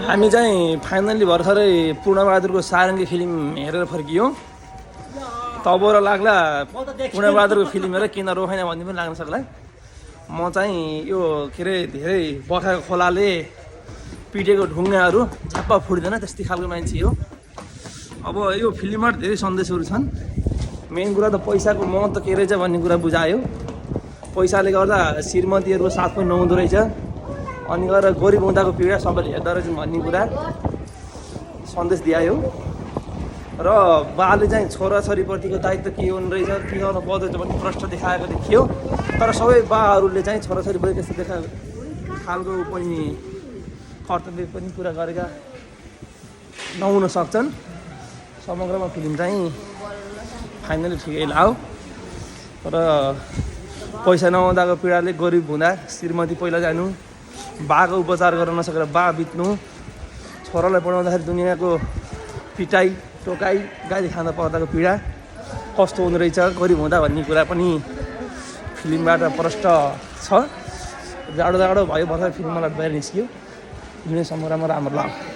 हामी चाहिँ फाइनल्ली भर्खरै पूर्णबहादुरको सारङ्गी फिल्म हेरेर फर्कियौँ। तब र लाग्ला पूर्णबहादुरको फिल्म हेरेर किन रोखाइन भन्ने पनि लाग्न सक्ला। म चाहिँ यो के अरे धेरै बर्खाको खोलाले पिटेको ढुङ्गाहरू झ्याप्पा फुट्दैन त्यस्तै खालको मान्छे हो। अब यो फिल्ममा धेरै सन्देशहरू छन्। मेन कुरा त पैसाको महत्त्व के रहेछ भन्ने कुरा बुझायो। पैसाले गर्दा श्रीमतीहरूको साथ पनि नहुँदो रहेछ, अनि गएर गरिब हुँदाको पीडा सबैले हेर्दो रहेछ भन्ने कुरा सन्देश दियो। र बाले चाहिँ छोराछोरीप्रतिको दायित्व के हुने रहेछ, के गर्नु पर्दो भन्ने प्रश्न देखाएको देखियो। तर सबै बाहरूले चाहिँ छोराछोरीप्रति त्यस्तो खालको पनि कर्तव्य पनि पुरा गरेका नहुन सक्छन्। समग्रमा फिल्म चाहिँ फाइनली ठिकै लाग्यो। र पैसा नहुँदाको पीडाले गरिब हुँदा श्रीमती पहिला जानु, बाको उपचार गर्न नसकेर बा बित्नु, छोरालाई पढाउँदाखेरि दुनियाँको पिटाइ टोकाइ गाली खान पर्दाको पीडा कस्तो हुँदो रहेछ गरिब हुँदा भन्ने कुरा पनि फिल्मबाट प्रष्ट छ। जाडो भयो भर्खर फिल्म मलाई बाहिर निस्कियो। फिल्म समग्रमा राम्रो लाग्यो।